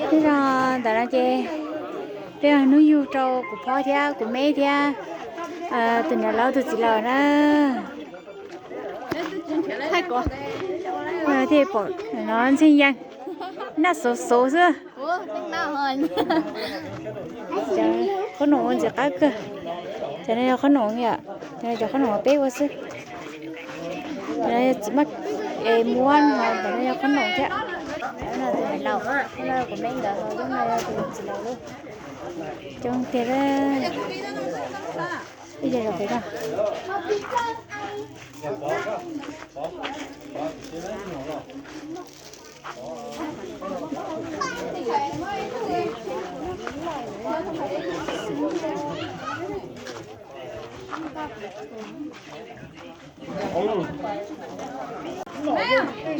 Thiab no ntawm no ces peb hnub yug rau kuv phob thiab kuv me thiab tus niam laus tus txiv laus na. Thiaj pom no ntxhee yees, naj xov xov xwb. Qhob noom ua ntxim qab kawg. Cov no yog qhob noom yom, cov no cov qhob noom peb ua xwb. Cov no yog txiv maj es muab no, cov no yog qhob noom thiab. Cov no tus niam laus, no kuv me nkawd, cov no yog tus txiv laus lub. Coob tiag. Ib co zaum pem no.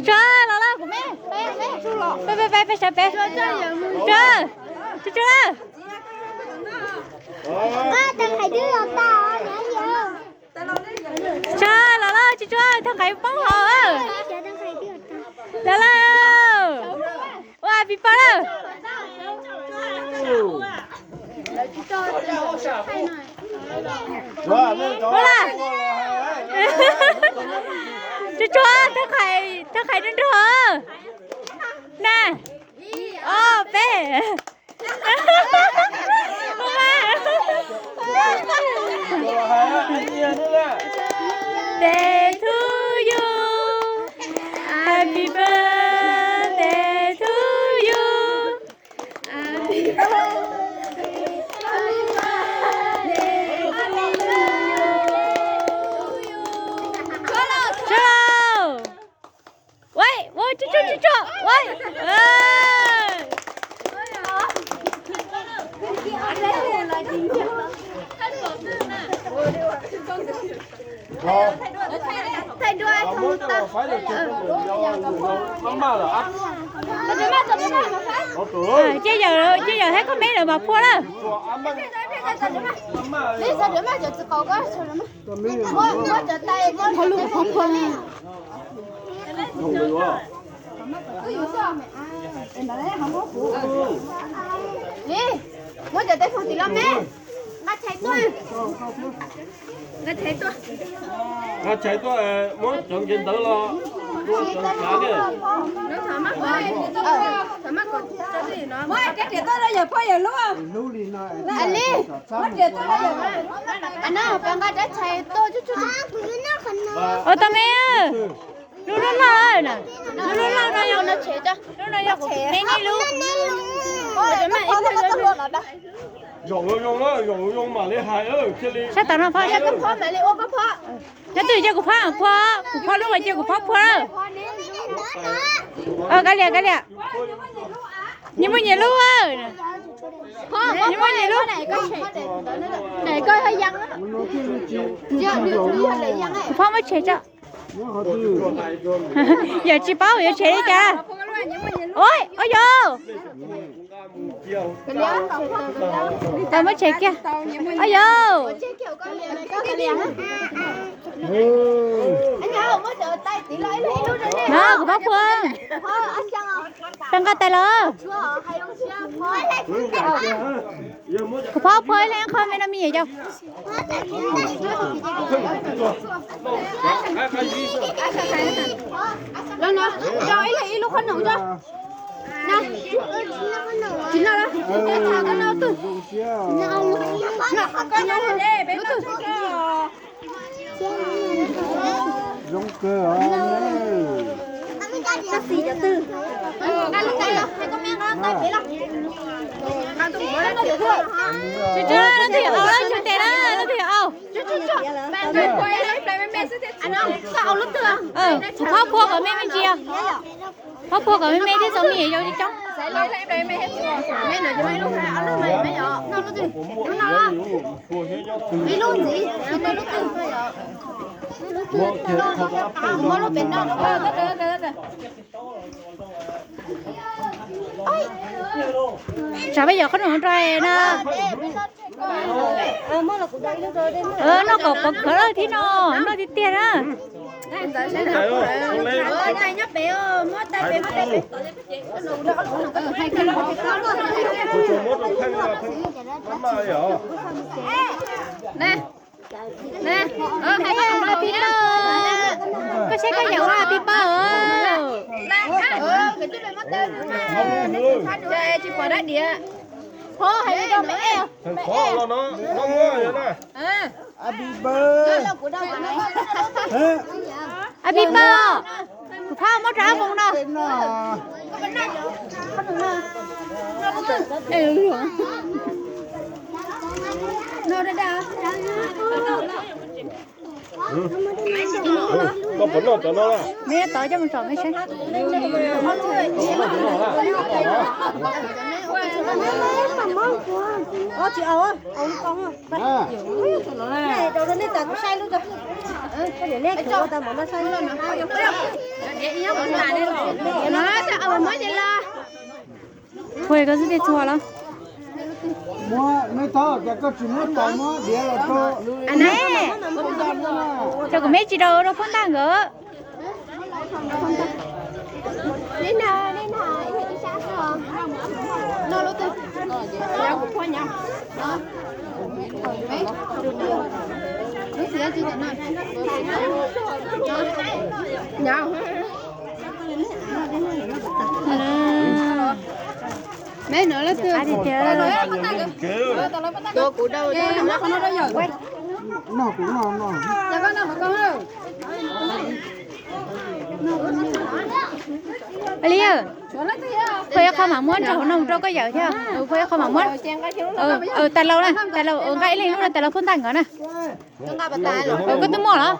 Tsuag los lawm, peb peb peb sawv pem. Tsuag, tsuag tsuag lawm. Tsuag los lawm, tsuag tsuag, thaj qais poob hauv. Los lawm. Ua pis pab lawm. Ua la. Tsuag tsuag, thaj qais nrog nrog. Na. Ob peb. Birthday to you. Happy birthday to you. Happy birthday. Happy birthday. Happy birthday to you. Tsuag. Ua, ua, tsuag tsuag tsuag tsuag, ua. Ces yawm, ces yawm thiab koj me lawm mas phua lawm. Li, muab cov tais foom tim los me. Nqa tshais tuaj. Nqa tshais tuaj, muab cov nqe ntawd los ua cov tsav thiab. Muab riam tuaj rau yawm phauj yawm lub. Li, muab riam tuaj rau yawm. Aw no, peb nqa rab tshais tuaj. Ua tau me. Lub lub loj na, lub lub loj no yog, lub no yog kuv me nej lub. Zaum zoo zoo mam li hais thiaj li. Sab tom no phauj, sab tom no mam li ua koj phauj. Nyob twj ywm cia kuv phauj phua, kuv phauj lub ua cia kuv phauj phua. Kav liam, kav liam. Nyias muaj nyias lub. Nyias muaj nyias lub. Kuv phauj muab tshem tso. Yawm tsis paub yuav tshem li cas. Ua, ua yog. Tau muab tshem kiag. Ua yog. No kuv phauj phua. Tau nqa tais los. Kuv phauj phua ib leeg qho me no me yawm yau. Los no, rau ib leeg ib lub qhob noom rau. Tsis noj lawm, koj noj twg? Koj noj lub twg? Zoo kawg os. Koj xis cov twg? Tsis tso, leej twg yuav haus, leej twg tes na, leej twg yuav haus. Koj haus lub twg? Kuv phauj phua kom me me ntsis. Phauj phua kom me me thiab txom nyem yau coob. Tsam peb yuav qhob noom rau na. Noj kom pov khawv lawm thiab no, noj tiag tiag na. Nyob pem, muab tais pem, muab tais pem. Koj saib koj yawm ua pib pawg. Tsis pom dab diam. Happy birthday. Happy birthday. Kuv phab muab rau ab moos no. Koj puas noj cov no na? Meb tov coj mus tsom meb saib. Txhua koj xwb tej txhua los? Muab, meb thaub, cas koj tsis muab tais muab diav los rau? Ces kuv meb tsis rau rau phab ntaj nkawd. Meb no leej twg? Li, phob ib qho mam muab nrog hauv no rau koj yawm thiab. Phob ib qho mam muab. Tais laus na, tais laus nqa ib leeg lub no, tais laus phab ntaj nkawd na. Koj twb muaj los?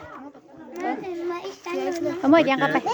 Muaj ces nqa pais.